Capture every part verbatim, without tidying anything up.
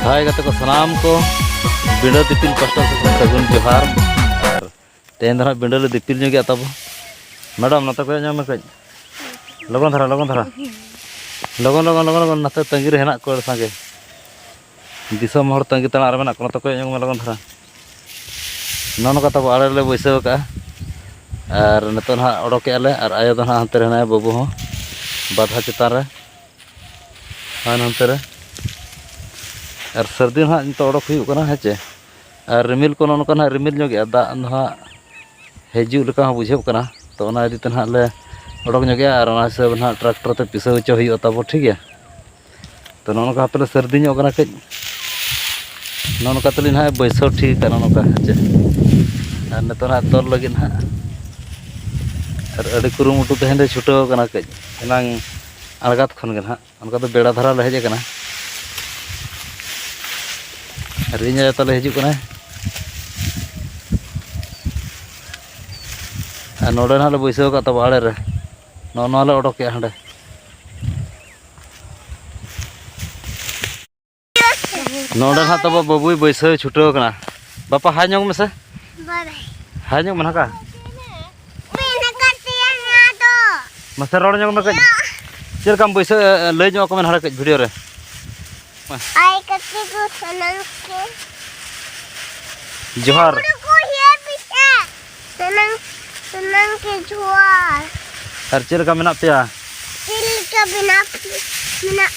ᱦᱟᱭ ᱜᱟᱛᱮ ᱠᱚ ᱥᱟᱱᱟᱢ ᱠᱚ, ᱵᱤᱸᱰᱟᱹ ᱫᱤᱯᱤᱞ ᱯᱟᱥᱴᱟ ᱥᱮᱫ ᱠᱷᱚᱱ ᱥᱟᱹᱜᱩᱱ ᱡᱚᱦᱟᱨ᱾ ᱟᱨ ᱛᱮᱦᱮᱧ ᱫᱚ ᱱᱟᱦᱟᱜ ᱵᱤᱸᱰᱟᱹ ᱞᱮ ᱫᱤᱯᱤᱞ ᱧᱚᱜᱮᱜᱼᱟ ᱛᱟᱵᱚ᱾ ᱢᱮᱰᱟᱢ, ᱱᱚᱛᱮ ᱠᱚᱭᱚᱜ ᱧᱚᱜ ᱢᱮ ᱠᱟᱹᱡ᱾ ᱞᱚᱜᱚᱱ ᱫᱷᱟᱨᱟ, ᱞᱚᱜᱚᱱ ᱫᱷᱟᱨᱟ᱾ ᱞᱚᱜᱚᱱ, ᱞᱚᱜᱚᱱ, ᱞᱚᱜᱚᱱ, ᱞᱚᱜᱚᱱ, ᱱᱚᱛᱮ ᱛᱟᱺᱜᱤ ᱨᱮ ᱦᱮᱱᱟᱜ ᱠᱚᱣᱟ ᱟᱹᱰᱤ ᱥᱟᱸᱜᱮ᱾ ᱫᱤᱥᱚᱢ ᱦᱚᱲ ᱛᱟᱺᱜᱤ ᱛᱟᱲᱟᱜ ᱨᱮ ᱢᱮᱱᱟᱜ ᱠᱚᱣᱟ, ᱱᱚᱛᱮ ᱠᱚᱭᱚᱜ ᱧᱚᱜ ᱢᱮ ᱞᱚᱜᱚᱱ ᱫᱷᱟᱨᱟ᱾ ᱱᱚᱜᱼᱚ ᱱᱚᱝᱠᱟ ᱛᱟᱵᱚ ᱟᱲᱮ ᱨᱮᱞᱮ ᱵᱟᱹᱭᱥᱟᱹᱣ ᱟᱠᱟᱜᱼᱟ᱾ ᱟᱨ ᱱᱤᱛᱚᱜ ᱱᱟᱦᱟᱜ ᱚᱰᱚᱠᱮᱜᱼᱟ ᱞᱮ, ᱟᱨ ᱟᱭᱳ ᱫᱚ ᱱᱟᱦᱟᱜ ᱦᱟᱱᱛᱮ ᱨᱮ ᱦᱮᱱᱟᱭᱟ, ᱵᱟᱹᱵᱩ ᱦᱚᱸ ᱵᱟᱫᱷᱟ ᱪᱮᱛᱟᱱ ᱨᱮ᱾ ᱦᱳᱭ, ᱱᱚᱱᱛᱮ ᱨᱮ᱾ ᱟᱨ ᱥᱟᱹᱨᱫᱤ ᱱᱟᱦᱟᱜ ᱱᱤᱛᱚᱜ ᱚᱰᱚᱠ ᱦᱩᱭᱩᱜ ᱠᱟᱱᱟ, ᱦᱮᱸ ᱪᱮ? ᱟᱨ ᱨᱤᱢᱤᱞ ᱠᱚ ᱱᱚᱜᱼᱚ ᱱᱚᱝᱠᱟ ᱱᱟᱦᱟᱜ ᱨᱤᱢᱤᱞ ᱧᱚᱜᱮᱜᱼᱟ, ᱫᱟᱜ ᱱᱟᱦᱟᱜ ᱦᱤᱡᱩᱜ ᱞᱮᱠᱟ ᱦᱚᱸ ᱵᱩᱡᱷᱟᱹᱜ ᱠᱟᱱᱟ᱾ ᱛᱚ, ᱚᱱᱟ ᱤᱫᱤ ᱛᱮ ᱱᱟᱦᱟᱜ ᱞᱮ ᱚᱰᱚᱠ ᱧᱚᱜᱮᱜᱼᱟ ᱟᱨ ᱚᱱᱟ ᱦᱤᱥᱟᱹᱵ ᱱᱟᱦᱟᱜ ᱴᱨᱟᱠᱴᱚᱨ ᱛᱮ ᱯᱤᱥᱟᱹᱣ ᱦᱚᱪᱚ ᱦᱩᱭᱩᱜᱼᱟ ᱛᱟᱵᱚ, ᱴᱷᱤᱠ ᱜᱮᱭᱟ? ᱛᱚ, ᱱᱚᱜᱼᱚ ᱱᱚᱝᱠᱟ ᱦᱟᱯᱮ ᱞᱮ ᱥᱟᱹᱨᱫᱤ ᱧᱚᱜ ᱠᱟᱱᱟ ᱠᱟᱹᱡ᱾ ᱱᱚᱜᱼᱚ ᱱᱚᱝᱠᱟ ᱛᱮᱞᱤᱧ ᱱᱟᱦᱟᱜ ᱵᱟᱹᱭᱥᱟᱹᱣ ᱴᱷᱤᱠ ᱟᱠᱟᱫ, ᱱᱚᱜᱼᱚ ᱱᱚᱝᱠᱟ, ᱦᱮᱸ ᱪᱮ? ᱟᱨ ᱱᱤᱛᱚᱜ ᱱᱟᱦᱟᱜ ᱛᱚᱞ ᱞᱟᱹᱜᱤᱫ ᱱᱟᱦᱟᱜ ᱟᱨ ᱟᱹᱰᱤ ᱠᱩᱨᱩᱢᱩᱴᱩ ᱛᱮᱦᱮᱧ ᱞᱮ ᱪᱷᱩᱴᱟᱹᱣ ᱟᱠᱟᱱᱟ ᱠᱟᱹᱡ᱾ ᱮᱱᱟᱝ ᱟᱬᱜᱟᱛ ᱠᱷᱚᱱ ᱜᱮ ᱱᱟᱦᱟᱜ᱾ ᱚᱱᱠᱟ ᱫᱚ ᱵᱮᱲᱟ ᱫᱷᱟᱨᱟ ᱞᱮ ᱦᱮᱡ ᱟᱠᱟᱱᱟ᱾ ᱟᱨ ᱤᱧ ᱟᱭᱳ ᱛᱟᱞᱮ ᱦᱤᱡᱩᱜ ᱠᱟᱱᱟᱭ᱾ ᱟᱨ ᱱᱚᱰᱮ ᱱᱟᱦᱟᱜ ᱞᱮ ᱵᱟᱹᱭᱥᱟᱹᱣ ᱟᱠᱟᱫ ᱛᱟᱵᱚ ᱟᱲᱮ ᱨᱮ᱾ ᱱᱚᱜᱼᱚ ᱱᱚᱣᱟ ᱞᱮ ᱚᱰᱚᱠᱮᱜᱼᱟ ᱦᱟᱸᱰᱮ᱾ ᱱᱚᱰᱮ ᱱᱟᱦᱟᱜ ᱛᱟᱵᱚ ᱵᱟᱹᱵᱩᱭ ᱵᱟᱹᱭᱥᱟᱹᱣ ᱪᱷᱩᱴᱟᱹᱣ ᱟᱠᱟᱱᱟ᱾ ᱵᱟᱯᱟ, ᱦᱟᱭ ᱧᱚᱜ ᱢᱮᱥᱮ᱾ ᱵᱟᱭ ᱵᱟᱭ᱾ ᱦᱟᱭ ᱧᱚᱜ ᱢᱮ ᱱᱟᱦᱟᱜ᱾ ᱢᱮᱱᱟᱜ ᱠᱟᱫ ᱛᱟᱭᱟ ᱱᱚᱣᱟ ᱫᱚ᱾ ᱢᱟᱥᱮ ᱨᱚᱲ ᱧᱚᱜ ᱢᱮ ᱠᱟᱹᱡ᱾ ᱪᱮᱫ ᱞᱮᱠᱟᱢ ᱵᱟᱹᱭᱥᱟᱹᱣ, ᱞᱟᱹᱭ ᱧᱚᱜ ᱟᱠᱚ ᱢᱮ ᱱᱟᱦᱟᱜ ᱠᱟᱹᱡ ᱵᱷᱤᱰᱤᱭᱳ ᱨᱮ᱾ ᱟᱭ ᱠᱟᱹᱴᱤᱡ ᱠᱚ ᱥᱟᱱᱟᱢ ᱠᱚ᱾ ᱡᱚᱦᱟᱨ᱾ ᱦᱩᱲᱩ ᱠᱚ ᱦᱮᱡ ᱯᱮᱥᱮ᱾ ᱥᱟᱱᱟᱢ, ᱥᱟᱱᱟᱢ ᱠᱚ ᱡᱚᱦᱟᱨ᱾ ᱟᱨ ᱪᱮᱫ ᱞᱮᱠᱟ ᱢᱮᱱᱟᱜ ᱯᱮᱭᱟ? ᱪᱮᱫ ᱞᱮᱠᱟ ᱢᱮᱱᱟᱜ, ᱢᱮᱱᱟᱜ,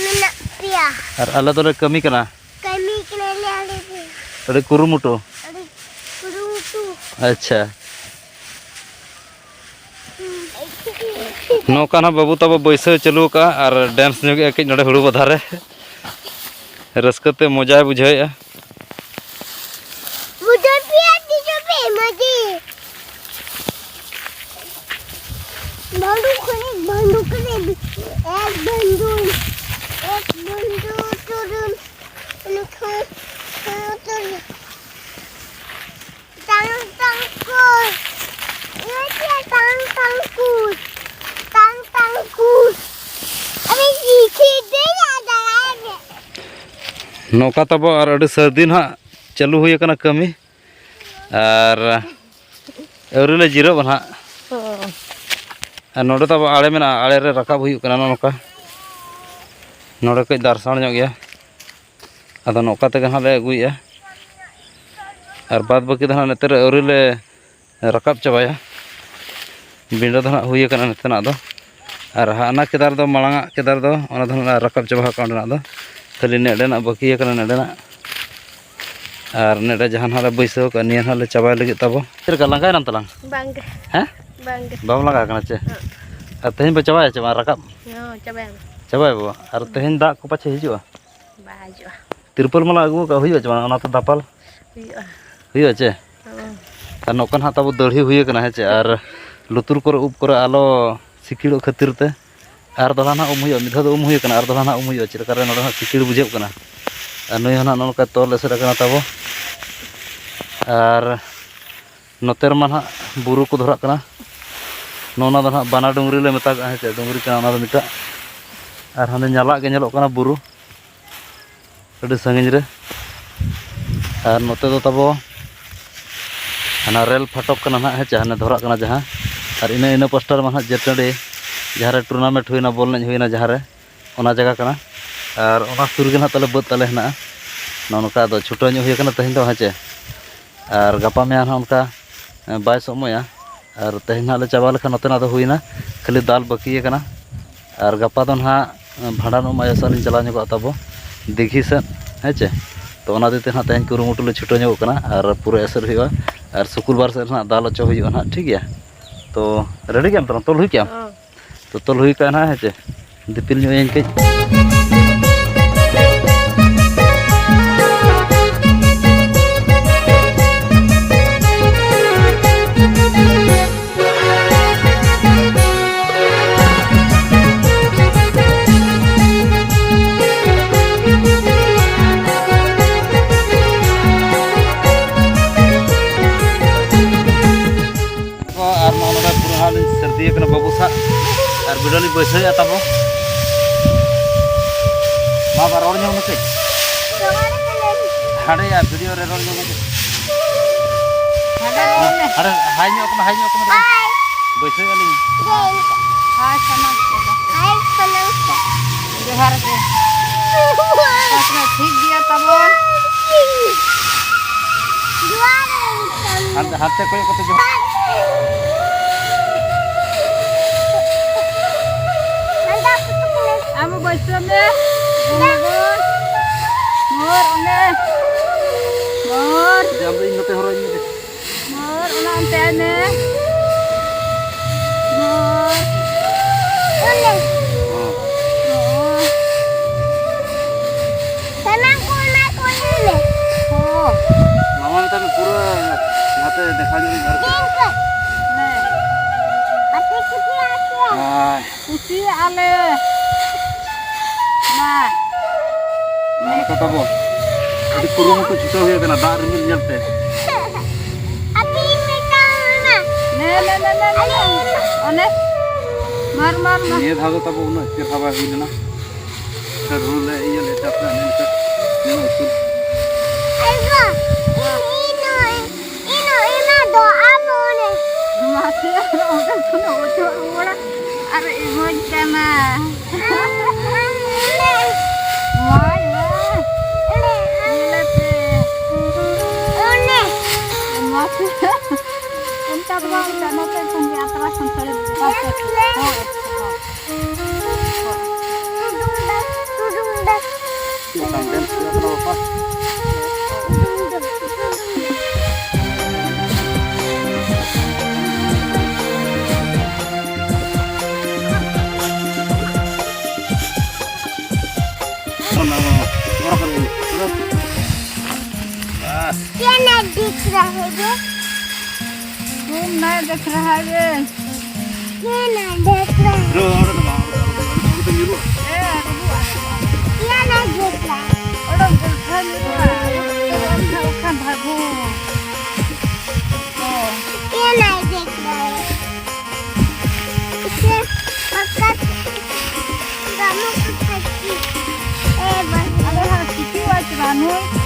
ᱢᱮᱱᱟᱜ ᱯᱮᱭᱟ? ᱟᱨ ᱟᱞᱮ ᱫᱚᱞᱮ ᱠᱟᱹᱢᱤ ᱠᱟᱱᱟ᱾ ᱠᱟᱹᱢᱤ ᱠᱟᱱᱟᱞᱮ ᱟᱞᱮ ᱫᱚ᱾ ᱟᱹᱰᱤ ᱠᱩᱨᱩᱢᱩᱴᱩ᱾ ᱟᱹᱰᱤ ᱠᱩᱨᱩᱢᱩᱴᱩ᱾ ᱟᱪᱪᱷᱟ᱾ ᱱᱚᱝᱠᱟ ᱱᱟᱜ ᱵᱟᱹᱵᱩ ᱛᱟᱵᱚ ᱵᱟᱹᱭᱥᱟᱹᱣ ᱪᱟᱹᱞᱩ ᱟᱠᱟᱫᱼᱟ ᱟᱨ ᱰᱮᱱᱥ ᱧᱚᱜᱮᱜᱼᱟ ᱠᱟᱹᱡ ᱱᱚᱰᱮ ᱦᱩᱲᱩ ᱵᱟᱫᱷᱟ ᱨᱮ᱾ ᱨᱟᱹᱥᱠᱟᱹ ᱛᱮ ᱢᱚᱡᱟᱭ ᱵᱩᱡᱷᱟᱹᱣᱮᱫᱼᱟ᱾ मुझे पिया दीजिए बे, मुझे। भालू खड़े, भालू खड़े, एक भालू, एक भालू, तुरुन, तुरुन, तुरुन। Tang tang kus. Iya, iya, tang tang kus. Tang tang kus. Ada di sini ada lagi. ᱱᱚᱝᱠᱟ ᱛᱟᱵᱚ ᱟᱨ ᱟᱹᱰᱤ ᱥᱟᱹᱨᱫᱤ ᱱᱟᱦᱟᱜ ᱪᱟᱹᱞᱩ ᱦᱩᱭ ᱟᱠᱟᱱᱟ ᱠᱟᱹᱢᱤ᱾ ᱟᱨ ᱟᱹᱣᱨᱤ ᱞᱮ ᱡᱤᱨᱟᱹᱜᱼᱟ ᱱᱟᱦᱟᱜ᱾ ᱦᱚᱸ᱾ ᱟᱨ ᱱᱚᱰᱮ ᱛᱟᱵᱚ ᱟᱲᱮ ᱢᱮᱱᱟᱜᱼᱟ, ᱟᱲᱮ ᱨᱮ ᱨᱟᱠᱟᱵ ᱦᱩᱭᱩᱜ ᱠᱟᱱᱟ ᱱᱚᱜᱼᱚ ᱱᱚᱝᱠᱟ᱾ ᱱᱚᱰᱮ ᱠᱟᱹᱡ ᱫᱟᱨᱥᱟᱲ ᱧᱚᱜ ᱜᱮᱭᱟ᱾ ᱟᱫᱚ ᱱᱚᱝᱠᱟ ᱛᱮᱜᱮ ᱱᱟᱦᱟᱜ ᱞᱮ ᱟᱹᱜᱩᱭᱮᱫᱼᱟ᱾ ᱟᱨ ᱵᱟᱫᱽ ᱵᱟᱹᱠᱤ ᱫᱚ ᱱᱟᱦᱟᱜ ᱱᱚᱛᱮ ᱨᱮ ᱟᱹᱣᱨᱤ ᱞᱮ ᱨᱟᱠᱟᱵ ᱪᱟᱵᱟᱭᱟ᱾ ᱵᱤᱸᱰᱟᱹ ᱫᱚ ᱱᱟᱦᱟᱜ ᱦᱩᱭ ᱟᱠᱟᱱᱟ ᱱᱚᱛᱮᱱᱟᱜ ᱫᱚ᱾ ᱟᱨ ᱦᱟᱱᱟ ᱠᱮᱫᱟᱨ ᱫᱚ, ᱢᱟᱲᱟᱝᱟᱜ ᱠᱮᱫᱟᱨ ᱫᱚ, ᱚᱱᱟ ᱫᱚ ᱱᱟᱦᱟᱜ ᱨᱟᱠᱟᱵ ᱪᱟᱵᱟ ᱟᱠᱟᱱᱟ ᱚᱸᱰᱮᱱᱟᱜ ᱫᱚ᱾ ᱠᱷᱟᱹᱞᱤ ᱱᱮᱰᱮᱱᱟᱜ ᱵᱟᱹᱠᱤ ᱟᱠᱟᱱᱟ, ᱱᱮᱰᱮᱱᱟᱜ᱾ ᱟᱨ ᱱᱮᱰᱮ ᱡᱟᱦᱟᱸ ᱱᱟᱦᱟᱜ ᱞᱮ ᱵᱟᱹᱭᱥᱟᱹᱣ ᱟᱠᱟᱫ, ᱱᱤᱭᱟᱹ ᱱᱟᱦᱟᱜ ᱞᱮ ᱪᱟᱵᱟᱭ ᱞᱟᱹᱜᱤᱫ ᱛᱟᱵᱚ᱾ ᱪᱮᱫ ᱞᱮᱠᱟ, ᱞᱟᱸᱜᱟᱭᱮᱱᱟᱢ ᱛᱟᱞᱟᱝ? ᱵᱟᱝᱜᱮ᱾ ᱦᱮᱸ? ᱵᱟᱝᱜᱮ᱾ ᱵᱟᱢ ᱞᱟᱸᱜᱟ ᱟᱠᱟᱱᱟ ᱪᱮ? ᱦᱮᱸ᱾ ᱟᱨ ᱛᱮᱦᱮᱧ ᱯᱮ ᱪᱟᱵᱟᱭᱟ ᱪᱮ ᱵᱟᱝ ᱨᱟᱠᱟᱵ? ᱦᱮᱸ, ᱪᱟᱵᱟᱭᱟᱞᱮ᱾ ᱪᱟᱵᱟᱭᱟᱵᱚ᱾ ᱟᱨ ᱛᱮᱦᱮᱧ ᱫᱟᱜ ᱠᱚ ᱯᱟᱪᱷᱮ ᱦᱤᱡᱩᱜᱼᱟ? ᱵᱟᱭ ᱦᱤᱡᱩᱜᱼᱟ᱾ ᱛᱤᱨᱯᱚᱞ ᱢᱟᱞᱟ ᱟᱹᱜᱩ ᱟᱠᱟᱫ, ᱦᱩᱭᱩᱜᱼᱟ ᱪᱮ ᱵᱟᱝ ᱚᱱᱟᱛᱮ ᱫᱟᱯᱟᱞ? ᱦᱩᱭᱩᱜᱼᱟ᱾ ᱦᱩᱭᱩᱜᱼᱟ ᱪᱮ? ᱦᱮᱸ᱾ ᱟᱨ ᱱᱚᱝᱠᱟ ᱱᱟᱦᱟᱜ ᱛᱟᱵᱚ ᱫᱟᱹᱲᱦᱤ ᱦᱩᱭ ᱟᱠᱟᱱᱟ, ᱦᱮᱸ ᱪᱮ? ᱟᱨ ᱞᱩᱛᱩᱨ ᱠᱚᱨᱮ, ᱩᱵ ᱠᱚᱨᱮ ᱟᱞᱚ ᱥᱤᱠᱤᱲᱚᱜ ᱠᱷᱟᱹᱛᱤᱨ ᱛᱮ᱾ ᱟᱨ ᱫᱚᱦᱲᱟ ᱱᱟᱦᱟᱜ ᱩᱢ ᱦᱩᱭᱩᱜᱼᱟ, ᱢᱤᱫ ᱫᱷᱟᱣ ᱫᱚ ᱩᱢ ᱦᱩᱭ ᱟᱠᱟᱱᱟ, ᱟᱨ ᱫᱚᱦᱲᱟ ᱱᱟᱦᱟᱜ ᱩᱢ ᱦᱩᱭᱩᱜᱼᱟ, ᱪᱮᱫ ᱞᱮᱠᱟᱨᱮ ᱱᱚᱰᱮ ᱱᱟᱦᱟᱜ ᱥᱤᱠᱤᱲ ᱵᱩᱡᱷᱟᱹᱜ ᱠᱟᱱᱟ᱾ ᱟᱨ ᱱᱩᱭ ᱦᱚᱸ ᱱᱟᱦᱟᱜ ᱱᱚᱜᱼᱚ ᱱᱚᱝᱠᱟ ᱛᱚᱞ ᱮᱥᱮᱫ ᱟᱠᱟᱱᱟ ᱛᱟᱵᱚ᱾ ᱟᱨ ᱱᱚᱛᱮ ᱨᱮᱢᱟ ᱱᱟᱦᱟᱜ ᱵᱩᱨᱩ ᱠᱚ ᱫᱷᱚᱨᱟᱜ ᱠᱟᱱᱟ᱾ ᱱᱚᱜᱼᱚ ᱱᱟ ᱫᱚ ᱱᱟᱦᱟᱜ ᱵᱟᱱᱟ ᱰᱩᱝᱨᱤ ᱞᱮ ᱢᱮᱛᱟᱜᱟᱜᱼᱟ, ᱦᱮᱸ ᱪᱮ? ᱰᱩᱝᱨᱤ ᱠᱟᱱᱟ ᱚᱱᱟ ᱫᱚ ᱢᱤᱫᱴᱟᱜ᱾ ᱟᱨ ᱦᱟᱱᱮ ᱧᱟᱞᱟᱜ ᱜᱮ ᱧᱮᱞᱚᱜ ᱠᱟᱱᱟ ᱵᱩᱨᱩ᱾ ᱟᱹᱰᱤ ᱥᱟᱺᱜᱤᱧ ᱨᱮ᱾ ᱟᱨ ᱱᱚᱛᱮ ᱫᱚ ᱛᱟᱵᱚ ᱦᱟᱱᱟ ᱨᱮᱞ ᱯᱷᱟᱴᱚᱠ ᱠᱟᱱᱟ ᱱᱟᱦᱟᱜ, ᱦᱮᱸ ᱪᱮ, ᱦᱟᱱᱮ ᱫᱷᱚᱨᱟᱜ ᱠᱟᱱᱟ ᱡᱟᱦᱟᱸ᱾ ᱟᱨ ᱤᱱᱟᱹ, ᱤᱱᱟᱹ ᱯᱟᱥᱴᱟ ᱨᱮᱢᱟ ᱱᱟᱦᱟᱜ ᱡᱮᱴᱟᱹᱰᱤ, ᱡᱟᱦᱟᱸ ᱨᱮ tournament ᱦᱩᱭᱱᱟ, ᱵᱚᱞ ᱮᱱᱮᱡ ᱦᱩᱭᱱᱟ ᱡᱟᱦᱟᱸ ᱨᱮ, ᱚᱱᱟ ᱡᱟᱭᱜᱟ ᱠᱟᱱᱟ᱾ ᱟᱨ ᱚᱱᱟ ᱥᱩᱨ ᱨᱮᱜᱮ ᱱᱟᱦᱟᱜ ᱛᱟᱞᱮ ᱵᱟᱹᱫᱽ ᱛᱟᱞᱮ ᱦᱮᱱᱟᱜᱼᱟ᱾ ᱱᱚᱜᱼᱚ ᱱᱚᱝᱠᱟ ᱟᱫᱚ ᱪᱷᱩᱴᱟᱹᱣ ᱧᱚᱜ ᱦᱩᱭ ᱟᱠᱟᱱᱟ ᱛᱮᱦᱮᱧ ᱫᱚ, ᱦᱮᱸ ᱪᱮ᱾ ᱟᱨ ᱜᱟᱯᱟ ᱢᱮᱭᱟᱝ ᱦᱟᱸᱜ ᱚᱱᱠᱟ, ᱮ, ᱵᱟᱭ ᱥᱚᱢᱚᱭᱟ᱾ ᱟᱨ ᱛᱮᱦᱮᱧ ᱦᱟᱸᱜ ᱞᱮ ᱪᱟᱵᱟ ᱞᱮᱠᱷᱟᱱ ᱱᱚᱛᱮᱱᱟᱜ ᱫᱚ ᱦᱩᱭᱱᱟ, ᱠᱷᱟᱹᱞᱤ ᱫᱟᱞ ᱵᱟᱹᱠᱤ ᱟᱠᱟᱱᱟ᱾ ᱟᱨ ᱜᱟᱯᱟ ᱫᱚ ᱱᱟᱦᱟᱜ, ᱮ, ᱵᱷᱟᱸᱰᱟᱱ ᱩᱢ ᱟᱭᱳ ᱥᱮᱫ ᱞᱤᱧ ᱪᱟᱞᱟᱣ ᱧᱚᱜᱚᱜᱼᱟ ᱛᱟᱵᱚ, ᱫᱤᱜᱷᱤ ᱥᱮᱫ, ᱦᱮᱸ ᱪᱮ᱾ ᱛᱚ ᱚᱱᱟ ᱫᱤᱭᱮ ᱛᱮ ᱱᱟᱦᱟᱜ ᱛᱮᱦᱮᱧ ᱠᱩᱨᱩᱢᱩᱴᱩ ᱞᱮ ᱪᱷᱩᱴᱟᱹᱣ ᱧᱚᱜᱚᱜ ᱠᱟᱱᱟ ᱟᱨ ᱯᱩᱨᱟᱹ ᱮᱥᱮᱫ ᱦᱩᱭᱩᱜᱼᱟ᱾ ᱟᱨ ᱥᱩᱠᱩᱞᱵᱟᱨ ᱥᱮᱫ ᱱᱟᱦᱟᱜ ᱫᱟᱞ ᱦᱚᱪᱚ ᱦᱩᱭᱩᱜᱼᱟ ᱱᱟᱦᱟᱜ, ᱴᱷᱤᱠ ᱜᱮᱭᱟ᱾ ᱛᱚ ᱨᱮᱰᱤ ᱜᱮᱭᱟᱢ ᱛᱟᱞᱟᱝ, ᱛᱚᱞ ᱦᱩᱭ ᱠᱮᱜᱼᱟᱢ? ᱦᱚᱸ᱾ ᱛᱚ ᱛᱚᱞ ᱦᱩᱭ ᱠᱟᱱᱟ ᱦᱟᱸᱜ, ᱦᱮᱸ ᱪᱮ? ᱫᱤᱯᱤᱞ ᱧᱚᱜ ᱟᱹᱧ ᱠᱟᱹᱡ᱾ ᱟᱨ ᱱᱚᱜᱼᱚ ᱱᱚᱰᱮ ᱯᱩᱨᱟᱹ ᱦᱟᱸᱜ ᱞᱤᱧ ᱥᱟᱹᱨᱫᱤ ᱟᱠᱟᱱᱟ ᱵᱟᱹᱵᱩ ᱥᱟᱜ᱾ ᱟᱨ video ᱞᱤᱧ ᱵᱟᱹᱭᱥᱟᱹᱣᱮᱫᱼᱟ ᱛᱟᱵᱚ᱾ ᱢᱟ ᱵᱟᱨ ᱦᱚᱲ ᱧᱮᱞ ᱢᱮᱥᱮ᱾ ᱦᱟᱸᱰᱮ ᱟᱨ video ᱨᱮ ᱨᱚᱲ ᱧᱮᱞ ᱢᱮᱥᱮ᱾ ᱦᱟᱸᱰᱮ ᱨᱚᱲ ᱢᱮ᱾ ᱦᱟᱸᱰᱮ ᱦᱟᱭ ᱧᱚᱜ ᱠᱟᱱᱟ, ᱦᱟᱭ ᱧᱚᱜ ᱠᱟᱱᱟ᱾ ᱦᱟᱭ᱾ ᱵᱟᱹᱭᱥᱟᱹᱣᱮᱫᱼᱟ ᱞᱤᱧ᱾ ᱦᱟᱭ ᱥᱟᱱᱟᱢ ᱠᱚ᱾ ᱦᱟᱭ ᱥᱟᱱᱟᱢ ᱠᱚ᱾ ᱡᱚᱦᱟᱨ ᱜᱮ᱾ ᱛᱟᱨᱯᱚᱨᱮ ᱴᱷᱤᱠ ᱜᱮᱭᱟ ᱛᱟᱵᱚᱱ᱾ ᱦᱟᱱᱛᱮ, ᱦᱟᱱᱛᱮ ᱠᱚᱭᱚᱜ ᱠᱟᱛᱮ ᱡᱚᱦᱟᱨ᱾ ᱟᱢ ᱵᱟᱹᱭᱥᱟᱹᱣ ᱢᱮ᱾ ᱢᱚᱨ ᱚᱱᱮ᱾ ᱢᱚᱨ᱾ ᱟᱢ ᱫᱚ ᱤᱧ ᱱᱚᱛᱮ ᱦᱚᱨᱚᱜ ᱤᱧ ᱢᱮ᱾ ᱢᱚᱨ, ᱚᱱᱟ ᱚᱱᱛᱮ ᱟᱭ ᱢᱮ᱾ ᱢᱚᱨ᱾ ᱚᱱᱮ᱾ ᱦᱚᱸ᱾ ᱦᱚᱸ᱾ ᱥᱟᱱᱟᱢ ᱠᱚ ᱚᱱᱟ ᱠᱚ ᱧᱮᱞ ᱢᱮ᱾ ᱦᱚᱸ᱾ ᱢᱟᱢᱟ ᱱᱮᱛᱟᱨ ᱫᱚ ᱯᱩᱨᱟᱹ ᱱᱟᱛᱮ ᱫᱮᱠᱷᱟ ᱧᱚᱜ ᱤᱧ ᱟᱨᱠᱤ᱾ ᱧᱮᱞ ᱯᱮ᱾ ᱦᱮᱸ᱾ ᱟᱯᱮ ᱠᱩᱥᱤᱭᱟᱜ ᱯᱮ᱾ ᱦᱳᱭ᱾ ᱠᱩᱥᱤᱭᱟᱜᱼᱟ ᱞᱮ᱾ ᱢᱟ᱾ ᱢᱟ ᱱᱚᱝᱠᱟ ᱛᱟᱵᱚ᱾ ᱟᱹᱰᱤ ᱠᱩᱨᱩᱢᱩᱴᱩ ᱪᱷᱩᱴᱟᱹᱣ ᱦᱩᱭ ᱟᱠᱟᱱᱟ ᱫᱟᱜ ᱨᱤᱢᱤᱞ ᱧᱮᱞᱛᱮ᱾ ᱟᱹᱰᱤ ᱢᱤᱫᱴᱟᱝ ᱢᱮᱱᱟᱜᱼᱟ᱾ ᱱᱮ, ᱱᱮ, ᱱᱮ, ᱱᱮ, ᱱᱮ᱾ ᱟᱞᱮ ᱚᱱᱮ᱾ ᱢᱟᱨ, ᱢᱟᱨ, ᱢᱟᱨ᱾ ᱱᱤᱭᱟᱹ ᱫᱷᱟᱣ ᱫᱚ ᱛᱟᱵᱚ ᱩᱱᱟᱹᱜ ᱪᱮᱦᱨᱟ ᱵᱟᱭ ᱦᱩᱭ ᱞᱮᱱᱟ᱾ ᱥᱟᱹᱨᱩ ᱞᱮ ᱤᱭᱟᱹ ᱞᱮ ᱪᱟᱥ ᱞᱮ ᱱᱤᱝᱠᱟᱹ ᱱᱤᱭᱟᱹ ᱩᱥᱩᱞ᱾ ᱟᱭᱳ, ᱤᱧ, ᱤᱧ ᱫᱚ ᱤᱧ ᱫᱚ ᱤᱧ ᱢᱟ ᱫᱚ ᱟᱢ ᱚᱱᱮ᱾ ᱢᱟᱥᱮ ᱟᱨ ᱚᱸᱰᱮ ᱠᱷᱚᱱ ᱚᱪᱚᱜ ᱨᱩᱣᱟᱹᱲᱟ ᱟᱨ ᱤᱢᱟᱹᱧ ᱠᱟᱱᱟ᱾ ᱟᱢ, ᱟᱢ ᱚᱱᱮ᱾ ᱢᱚᱡᱽ, ᱢᱚᱡᱽ᱾ ᱚᱱᱮ ᱟᱢ᱾ ᱧᱮᱞᱮᱯᱮ᱾ ᱚᱱᱮ᱾ ᱢᱟᱥᱮ᱾ ᱚᱱᱠᱟ ᱫᱚ ᱵᱟᱝ, ᱚᱱᱠᱟ ᱱᱚᱛᱮ ᱠᱷᱚᱱ ᱜᱮ ᱟᱛᱨᱟ ᱠᱷᱚᱱ ᱛᱷᱚᱲᱤ ᱧᱮᱞ ᱯᱮ᱾ ᱦᱳᱭ, ᱦᱳᱭ᱾ ᱪᱮᱫ ᱞᱮᱠᱟᱢ dance ᱠᱮᱫᱟ ᱛᱟᱦᱞᱮ ᱵᱟᱯᱟ? दिख रहा है वो। तुम नहीं देख रहा है ये। ये नहीं देख रहा है। रो, रो, रो, रो, रो, रो, रो, रो, रो, रो। ए, रुको। ये नहीं देख रहा है। ओडो, ओडो, ओडो, ओडो, ओडो, भागो। ओ। ये नहीं देख रहा है। इसे पक्का रामू को खाती। ए, बस। अरे हाँ, कितनी बार रानू?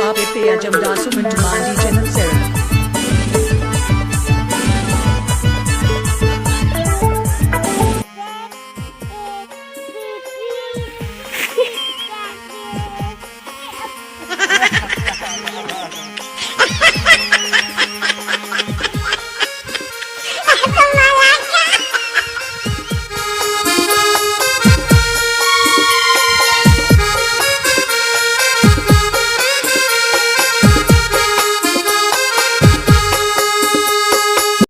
आप इतने अजम दासु मंजमांडी चैनल से।